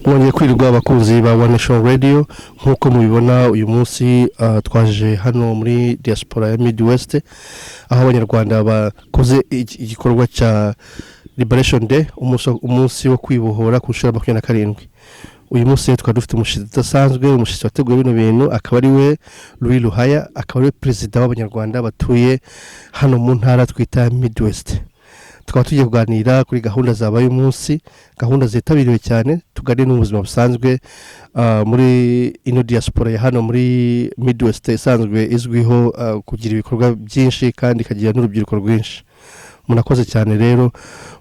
Mwongeye kwirirwa, abakunzi ba One Nation Radio. Nk'uko mubibona, uyu munsi twaje hano muri diaspora ya Midwest, aho Abanyarwanda bakoze igikorwa cya Liberation Day, umunsi wo kwibohora ku nshuro ya 27. Uyu munsi rero tukaba dufite umushyitsi udasanzwe, umushyitsi wateguye bino bintu, akaba ari we Louis Ruhaya, akaba ari we perezida w'Abanyarwanda batuye hano mu ntara twita Midwest. Tukaba tugiye kuganira kuri gahunda zabaye umunsi, gahunda zitabiriwe cyane, tuganire n'ubuzima busanzwe muri ino diaspora ya hano muri Midwest, isanzwe izwiho kugira ibikorwa byinshi kandi ikagira n'urubyiruko rwinshi. Murakoze cyane rero.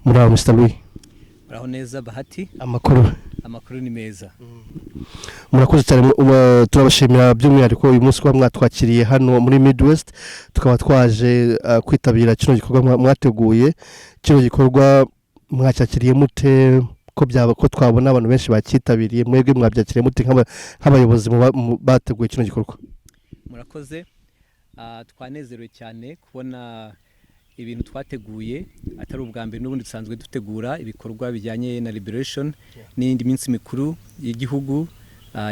Muri aho, Mr Louis? Muraho neza, Bahati. Amakuru? Amakuru ni meza. Murakoze cyane. Turabashimira by'umwihariko uyu munsi kuba mwatwakiriye hano muri Midwest, tukaba twaje kwitabira kino gikorwa mwateguye. Kino gikorwa mwacyakiriye mute, ko byaba ko twabona abantu benshi bacyitabiriye? Mwebwe mwabyakiriye mute nk'abayobozi bateguye kino gikorwa? Murakoze. Twanezerewe cyane kubona ibintu twateguye atari ubwa mbere. N'ubundi dusanzwe dutegura ibikorwa bijyanye na liberation n'indi minsi mikuru y'igihugu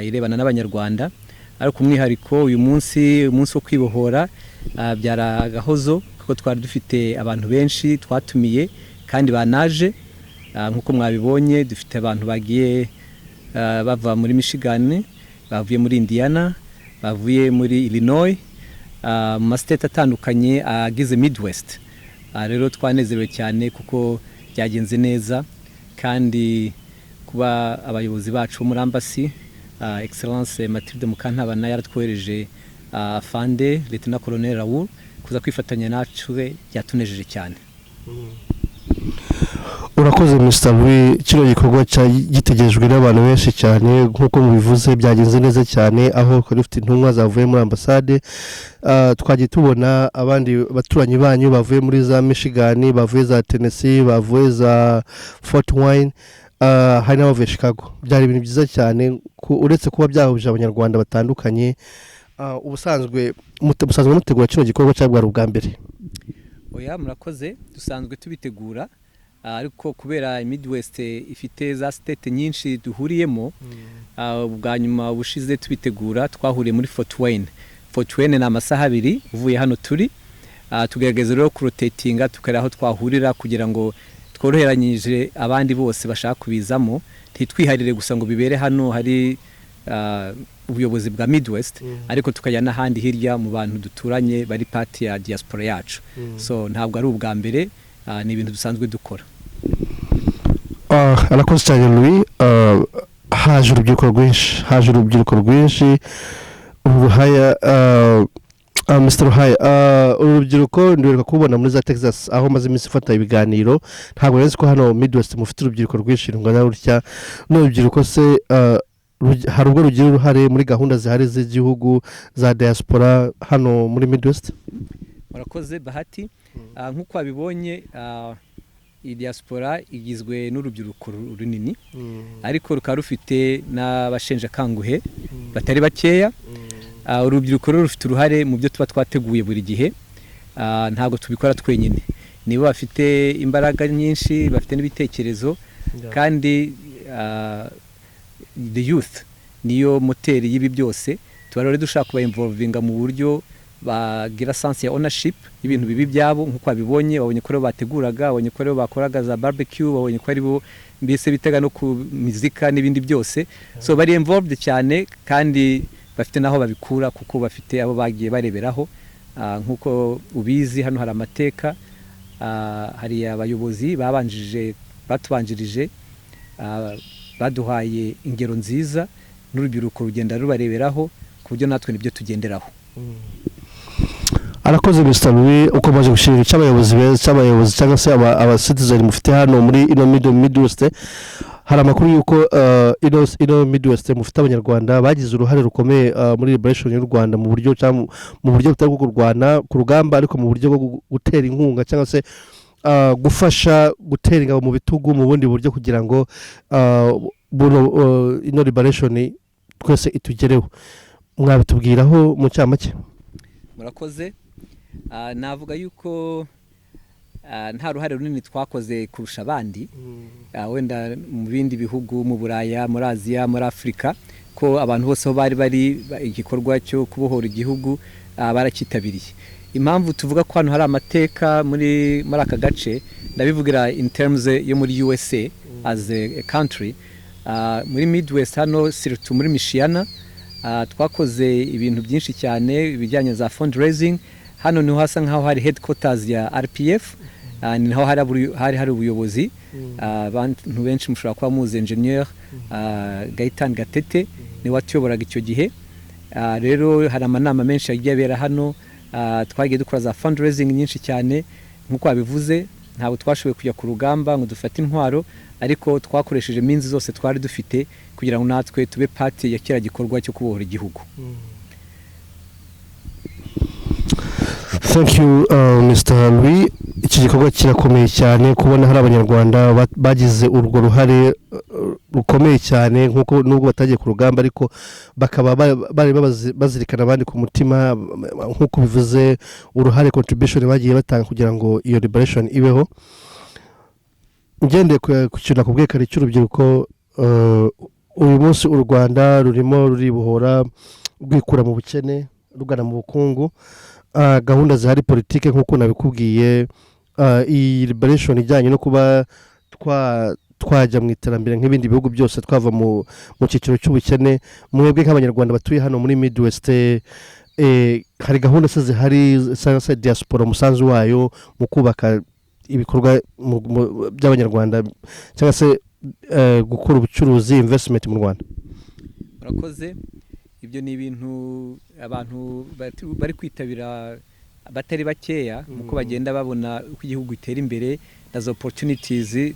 irebana n'Abanyarwanda, ariko umwihariko uyu munsi, umunsi wo kwibohora, byari agahozo kuko twari dufite abantu benshi twatumiye kandi banaje. Nk'uko mwabibonye, dufite abantu bagiye bava muri Michigan, bavuye muri Indiana, bavuye muri Illinois, mu ma state atandukanye agize Midwest. Rero twanezerewe cyane kuko byagenze neza, kandi kuba abayobozi bacu bo muri embassy, Excellence Mathilde Mukantabana, yaratwohereje afande Lieutenant Colonel Raoul kuza kwifatanya natwe, byatunejeje cyane. Urakoze, Mr Louis. Kino gikorwa gitegerejwe n'abantu benshi cyane. Nk'uko mubivuze, byagenze neza cyane, aho twari dufite intumwa zavuye muri ambasade. Twagiye tubona abandi baturanyi banyu bavuye muri za Michigan, bavuye za Tennessee, bavuye za Fort Wayne, hari n'abavuye Chicago. Byari ibintu byiza cyane, uretse kuba byahuje Abanyarwanda batandukanye. Ubusanzwe musanzwe mutegura kino gikorwa cyangwa bwari ubwa mbere? Oya, murakoze. Dusanzwe tubitegura, ariko kubera Midwest ifite za state nyinshi duhuriyemo, ubwa nyuma ubushize tubitegura twahuriye muri Fort Wayne. Fort Wayne ni amasaha 2 uvuye hano turi. Tugerageza rero kurotatinga, tukareba aho twahurira kugira ngo tworoheranyije abandi bose bashaka kubizamo, ntitwiharire gusa ngo bibere hano hari ubuyobozi bwa Midwest, ariko tukajya n'ahandi hirya mu bantu duturanye bari part ya diaspora yacu. So ntabwo ari ubwa mbere, ni ibintu dusanzwe dukora. Arakoze cyane, Louis. Haje urubyiruko rwinshi, haje urubyiruko rwinshi. Ruhaya, Mr Ruhaya, uru rubyiruko nduheruka kubona muri za Texas, aho maze iminsi ifata ibiganiro. Ntabwo nzi ko hano Midwest mufite urubyiruko rwinshi rungana rutya. N'urubyiruko se hari ubwo rugira uruhare muri gahunda zihari z'igihugu za diaspora hano muri Midwest? Murakoze, Bahati. Nk'uko wabibonye, iyi diaspora igizwe n'urubyiruko runini, ariko rukaba rufite n'abashenjakanguhe batari bakeya. Urubyiruko rero rufite uruhare mu byo tuba twateguye buri gihe. Ntabwo tubikora twenyine, nibo bafite imbaraga nyinshi, bafite n'ibitekerezo, kandi the youth niyo moteri y'ibi byose. Tuba rero dushaka kuba involvinga mu buryo bagira sense ya ownership y'ibintu bibi byabo. Nk'uko babibonye, babonye ko aribo bateguraga, babonye ko aribo bakoraga za barbecue, babonye ko aribo mbese bitega no ku mizika n'ibindi byose. So bari involved cyane, kandi bafite n'aho babikura kuko bafite abo bagiye bareberaho. Nk'uko ubizi, hano hari amateka. Hari abayobozi babanjije, batubanjirije, baduhaye ingero nziza, n'urubyiruko rugenda rubareberaho, ku buryo natwe nibyo tugenderaho. Arakoze, Mr Louis. Ukomeje gushinga cy'abayobozi beza, cy'abayobozi cyangwa se aba citizen mufite hano muri ino Midwest. Hari amakuru y'uko ino Midwest mufite Abanyarwanda bagize uruhare rukomeye muri liberation y'u Rwanda, mu buryo cyangwa mu buryo butari bwo kurwana ku rugamba, ariko mu buryo bwo gutera inkunga cyangwa se gufasha gutera ingabo mu bitugu mu bundi buryo, kugira ngo buno ino liberation twese itugereho. Mwabitubwiraho mu cyamake? Murakoze. Navuga yuko Nta ruhare runini twakoze kurusha abandi, wenda mu bindi bihugu, mu Buraya, muri Aziya, muri Afurika, ko abantu bose aho bari bari igikorwa cyo kubohora igihugu baracyitabiriye. Impamvu tuvuga ko hano hari amateka muri aka gace, ndabivugira in terms yo muri USA as a country, muri Midwest hano, surtout muri Michiana, twakoze ibintu byinshi cyane ibijyanye za fundraising. Hano niho hasa nkaho hari headquarters ya RPF, ni naho hari ubuyobozi. Abantu benshi mushobora kuba muzi engineer Gaëtan Gatete, niwe watuyoboraga icyo gihe. Rero hari amanama menshi yagiye abera hano. Twagiye dukora za fundraising nyinshi cyane. Nk'uko wabivuze, ntabwo twashoboye kujya ku rugamba ngo dufate intwaro, ariko twakoresheje means zose twari dufite kugira ngo natwe tube part ya kiriya gikorwa cyo kubohora igihugu. Thank you, Mr. Louis. Iki gikorwa kirakomeye cyane kubona hari Abanyarwanda bagize urwo ruhare rukomeye cyane, nk'uko nubwo batagiye ku rugamba ariko bakaba bari bazirikana abandi ku mutima, nk'uko bivuze uruhare, contribution bagiye batanga kugira ngo iyo liberation ibeho. Ngendeye ku kintu nakubwiye kare cy'urubyiruko, uyu munsi u Rwanda rurimo ruribohora, rwikura mu bukene rugana mu bukungu. Gahunda zihari, politike, nk'uko nabikubwiye, iyi liberation ijyanye no kuba twajya mu iterambere nk'ibindi bihugu byose, twava mu cyiciro cy'ubukene. Mwebwe nk'Abanyarwanda batuye hano muri Midwest, hari gahunda se zihari cyangwa se diaspora umusanzu wayo mu kubaka ibikorwa by'Abanyarwanda cyangwa se gukora ubucuruzi, investment mu Rwanda? Murakoze. Ibyo ni ibintu abantu bari kwitabira batari bakeya, muko bagenda babona uko igihugu gitera imbere na za opportunities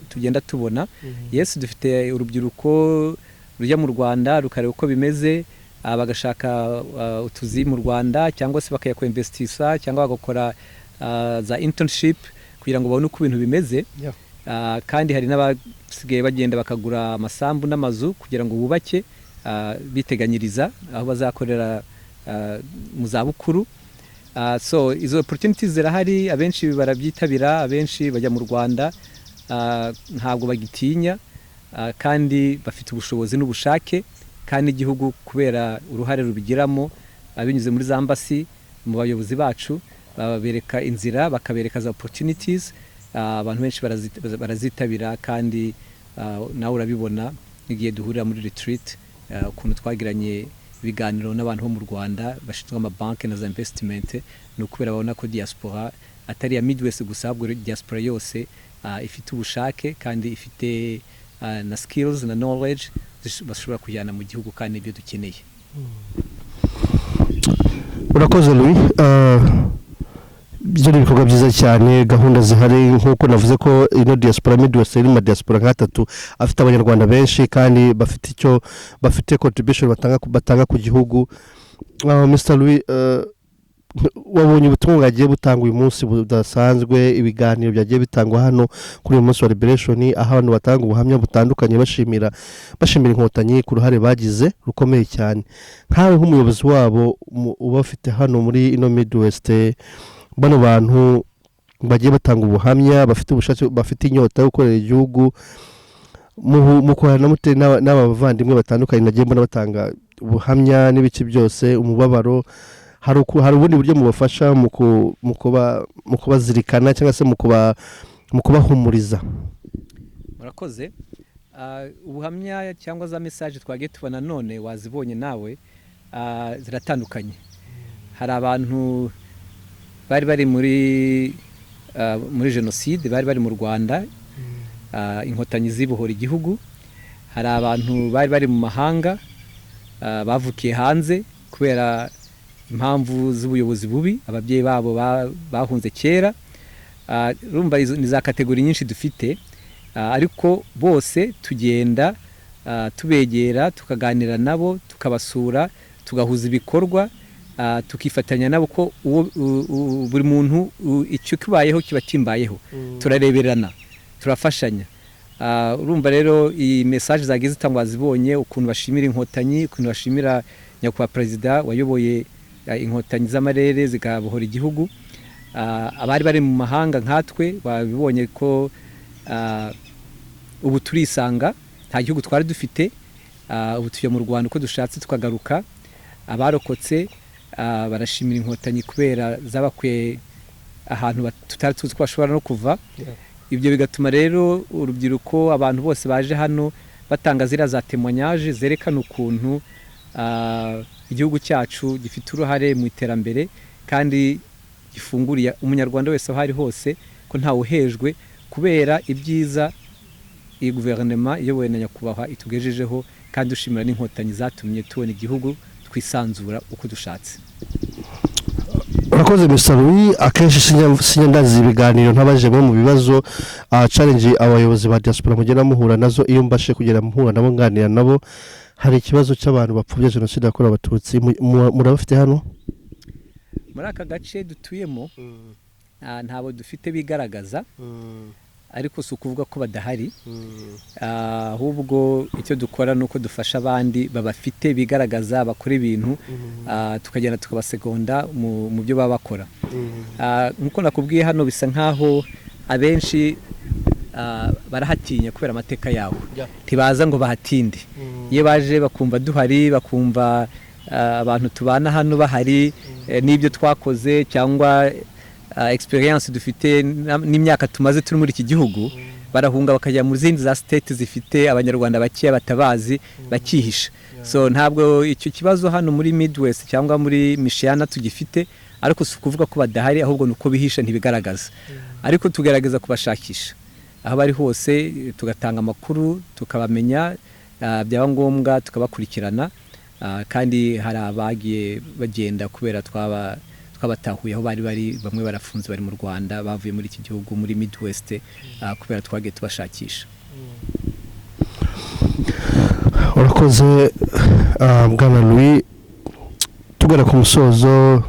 tugenda tubona. Yes, dufite urubyiruko rujya mu Rwanda rukareba uko bimeze, bagashaka utuzi mu Rwanda, cyangwa se bakajya kuinvestisa, cyangwa bagakora za internship kugira ngo babone uko ibintu bimeze. Kandi hari n'abasigaye bagenda bakagura amasambu n'amazu kugira ngo bubake, biteganyiriza aho bazakorera mu zabukuru. So izo opportunities zirahari, abenshi barabyitabira, abenshi bajya mu Rwanda, ntabwo bagitinya, kandi bafite ubushobozi n'ubushake, kandi igihugu kubera uruhare rubigiramo, binyuze muri za embassy, mu bayobozi bacu, babereka inzira, bakabereka za opportunities. Abantu benshi barazitabira, kandi nawe urabibona n'igihe duhurira muri retreat, ukuntu twagiranye ibiganiro n'abantu bo mu Rwanda bashinzwe amabanki na za investment. Ni ukubera babona ko diaspora atari iya Midwest gusa, ahubwo diaspora yose ifite ubushake kandi ifite na skills na knowledge bashobora kujyana mu gihugu, kandi ibyo dukeneye. Urakoze, Louis. Ibyo ni ibikorwa byiza cyane, gahunda zihari. Nk'uko navuze ko ino diaspora Midwest iri mu diaspora nk'atatu afite Abanyarwanda benshi kandi bafite icyo bafite, contribution batanga ku gihugu. Mr. Louis, wabonye ubutumwa bwagiye butangwa uyu munsi budasanzwe, ibiganiro byagiye bitangwa hano kuri uyu munsi wa liberation, aho abantu batanga ubuhamya butandukanye bashimira Inkotanyi ku ruhare bagize rukomeye cyane. Nkawe nk'umuyobozi wabo ubafite hano muri ino Midwest, bano bantu bagiye batanga ubuhamya, bafite ubushake, bafite inyota yo gukorera igihugu, mukorana mute n'aba bavandimwe batandukanye nagiye mbona batanga ubuhamya n'ibice byose, umubabaro? Hari ubundi buryo mubafasha mu kubazirikana cyangwa se mu kubahumuriza? Murakoze. Ubuhamya cyangwa za message twagiye tubona none, wazibonye nawe, ziratandukanye. Hari abantu bari muri jenoside, bari bari mu Rwanda, Inkotanyi zibohora igihugu. Hari abantu bari bari mu mahanga, bavukiye hanze kubera impamvu z'ubuyobozi bubi, ababyeyi babo bahunze kera. Urumva izo ni za category nyinshi dufite. Ariko bose tugenda tubegera, tukaganira nabo, tukabasura, tugahuza ibikorwa, tukifatanya nabo, ko buri muntu icyo kibayeho kiba kimbayeho, turareberana, turafashanya. Urumva rero iyi message zagiye zitangwa wazibonye, ukuntu bashimira Inkotanyi, ukuntu bashimira nyakubahwa perezida wayoboye Inkotanyi z'amarere zikabohora igihugu. Abari bari mu mahanga nkatwe babibonye ko ubu turisanga, nta gihugu twari dufite. Ubu tujya mu Rwanda uko dushatse tukagaruka. Abarokotse barashimira Inkotanyi kubera zabakuye ahantu tutari tuzi ko bashobora no kuva. Ibyo bigatuma rero urubyiruko, abantu bose baje hano batanga ziriya za témoignages zerekana ukuntu igihugu cyacu gifite uruhare mu iterambere kandi gifunguriye Umunyarwanda wese aho ari hose, ko ntawe uhejwe kubera ibyiza iyi guverinoma iyobowe na nyakubahwa itugejejeho, kandi dushimira n'Inkotanyi zatumye tubona igihugu twisanzura uko dushatse. Urakoze, Mr Louis. Akenshi sinyandazi ibiganiro ntabaje bimwe mu bibazo, challenge abayobozi ba diaspora mugenda muhura nazo. Iyo mbashe kugera muhura nabo, nganira nabo, hari ikibazo cy'abantu bapfobya Jenoside yakorewe Abatutsi. Murabafite hano? Muri aka gace dutuyemo ntabo dufite bigaragaza, ariko si ukuvuga ko badahari. Ahubwo icyo dukora ni uko dufasha abandi babafite bigaragaza, bakora ibintu, tukagenda tukabasegonda mu byo baba bakora. Nk'uko nakubwiye, hano bisa nk'aho abenshi barahatinya kubera amateka yaho, ntibaza ngo bahatinde. Iyo baje bakumva duhari, bakumva abantu tubana hano bahari, n'ibyo twakoze cyangwa experience dufite n'imyaka tumaze turi muri iki gihugu, barahunga bakajya mu zindi za state zifite Abanyarwanda bakeya batabazi, bakihisha. So ntabwo icyo kibazo hano muri Midwest cyangwa muri Michiana tugifite, ariko si ukuvuga ko badahari, ahubwo ni uko bihisha, ntibigaragaza. Ariko tugerageza kubashakisha aho bari hose, tugatanga amakuru tukabamenya, byaba ngombwa tukabakurikirana. Kandi hari abagiye bagenda kubera twaba twabatahuye aho bari bari. Bamwe barafunze, bari mu Rwanda, bavuye muri iki gihugu, muri Midwest, kubera twagiye tubashakisha. Urakoze, bwana Louis. Tugana ku musozo,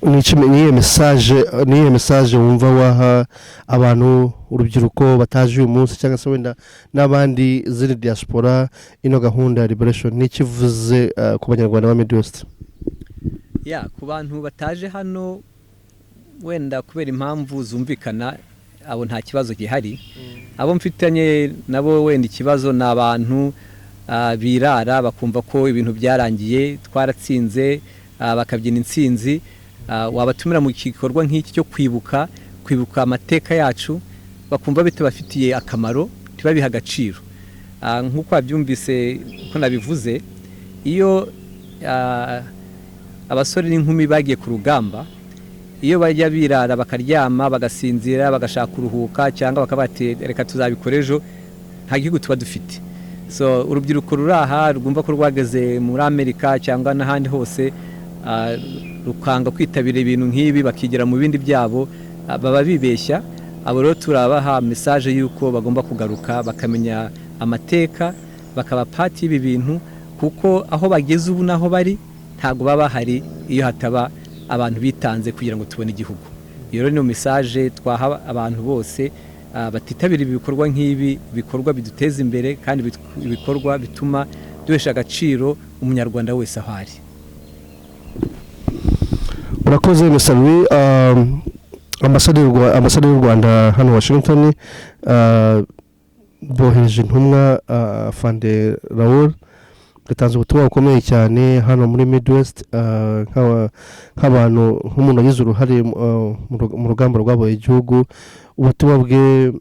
niyihe message wumva waha abantu, urubyiruko bataje uyu munsi cyangwa se wenda n'abandi zindi diaspora? Ino gahunda ya liberation ni ikivuze ku Banyarwanda ba Midwest? Ya, ku bantu bataje hano wenda kubera impamvu zumvikana, abo nta kibazo gihari. Abo mfitanye nabo wenda ikibazo ni abantu birara bakumva ko ibintu byarangiye, twaratsinze, bakabyina intsinzi. Wabatumira mu gikorwa nk'iki cyo kwibuka amateka yacu, bakumva bitabafitiye akamaro, ntibabihe agaciro. Nk'uko wabyumvise ko nabivuze, iyo abasore n'inkumi bagiye ku rugamba, iyo bajya birara bakaryama bagasinzira, bagashaka kuruhuka cyangwa bakaba bati reka tuzabikora ejo, nta gihugu tuba dufite. So urubyiruko ruri aha rwumva ko rwageze muri Amerika cyangwa n'ahandi hose, rukanga kwitabira ibintu nk'ibi, bakigira mu bindi byabo, baba bibeshya. Abo rero turabaha message y'uko bagomba kugaruka, bakamenya amateka, bakaba part y'ibi bintu, kuko aho bageze ubu n'aho bari ntabwo baba bahari iyo hataba abantu bitanze kugira ngo tubone igihugu. Iyo rero niyo message twaha abantu bose batitabira ibi bikorwa nk'ibi, bikorwa biduteza imbere kandi ibikorwa bituma duhesha agaciro Umunyarwanda wese aho ari. Urakoze, Mr Louis. Ambasade y'u Rwanda hano Washington bohereje intumwa, Afande Raoul yatanze ubutumwa bukomeye cyane hano muri Midwest, nk'abantu, nk'umuntu wagize uruhare mu rugamba rwabohoye igihugu. Ubutumwa bwe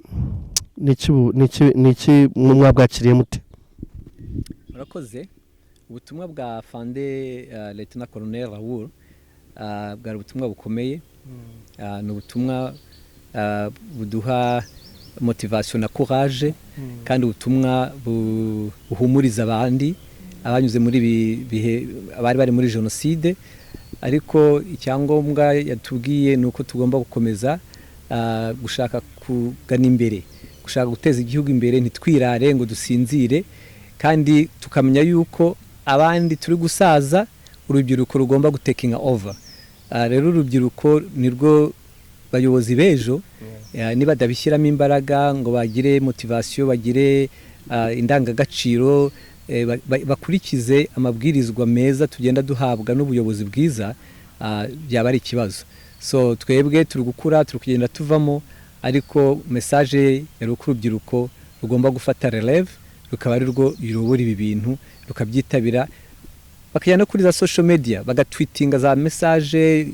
ni iki? Mwabwakiriye mute? Murakoze. Ubutumwa bwa Fande Lieutenant Colonel Raoul bwari ubutumwa bukomeye. Ni ubutumwa buduha motivation na courage, kandi ubutumwa buhumuriza abandi abanyuze muri ibi bihe, abari bari muri jenoside. Ariko icyangombwa yatubwiye ni uko tugomba gukomeza gushaka kugana imbere, gushaka guteza igihugu imbere, ntitwirare ngo dusinzire, kandi tukamenya yuko abandi turi gusaza, urubyiruko rugomba gutekinga over. Rero urubyiruko nirwo bayobozi b'ejo. Nibadabishyiramo imbaraga ngo bagire motivation, bagire indangagaciro, bakurikize amabwirizwa meza tugenda duhabwa n'ubuyobozi bwiza, byaba ari ikibazo. So twebwe turi gukura, turi kugenda tuvamo, ariko message yari uko urubyiruko rugomba gufata relève, rukaba ari rwo ruyobora ibi bintu, rukabyitabira, bakajya no kuri za social media bagatweetinga za message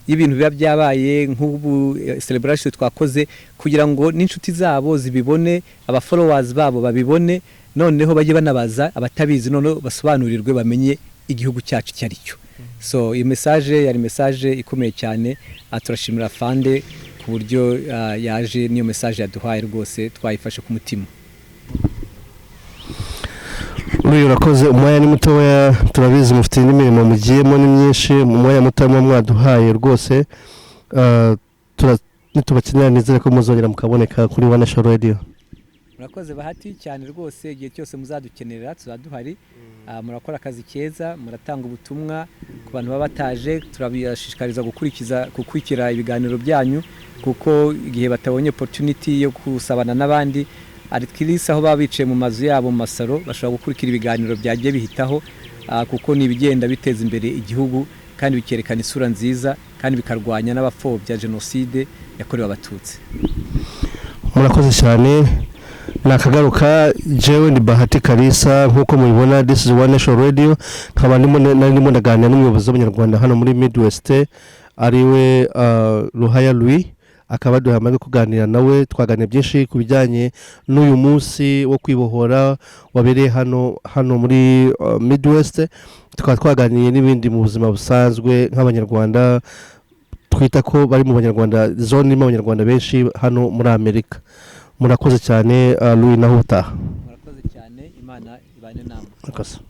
y'ibintu biba byabaye, nk'ubu celebration twakoze, kugira ngo n'inshuti zabo zibibone, aba followers babo babibone, noneho bajye banabaza abatabizi, noneho basobanurirwe, bamenye igihugu cyacu icyo ari cyo. So iyi message yari message ikomeye cyane. Turashimira Fande ku buryo yaje n'iyo message yaduhaye, rwose twayifashe ku mutima. Uriya urakoze, umwanya ni mutoya, turabizi mufite n'imirimo mugiyemo ni myinshi. Mu mwanya muto muba mwaduhaye rwose, nitubakenera nizere ko muzongera mukaboneka kuri One Nation Radio. Murakoze Bahati cyane rwose, igihe cyose muzadukenerera tuzaba duhari. Murakora akazi keza, muratanga ubutumwa ku bantu baba bataje. Turabashishikariza gukurikira ibiganiro byanyu, kuko igihe batabonye opportunity yo gusabana n'abandi, at least aho baba bicaye mu mazu yabo, mu masaro, bashobora gukurikira ibiganiro byagiye bihitaho, kuko ni ibigenda biteza imbere igihugu kandi bikerekana isura nziza kandi bikarwanya n'abapfobya jenoside yakorewe Abatutsi. Murakoze cyane, nakagaruka. Jewe ni Bahati Kalisa, nk'uko mubibona, this is One Nation Radio, nkaba nari ndimo ndaganira n'umuyobozi w'Abanyarwanda hano muri Midwest, ariwe Ruhaya Louis, akaba aduhaye amahirwe kuganira nawe. Twaganira byinshi ku bijyanye n'uyu munsi wo kwibohora wabereye hano muri Midwest. Tukaba twaganiriye n'ibindi mu buzima busanzwe nk'Abanyarwanda, twita ko bari mu Banyarwanda, zone irimo Abanyarwanda benshi hano muri Amerika. Murakoze cyane, Louis, naho utaha. Murakoze cyane, Imana ibane namwe. Murakoze.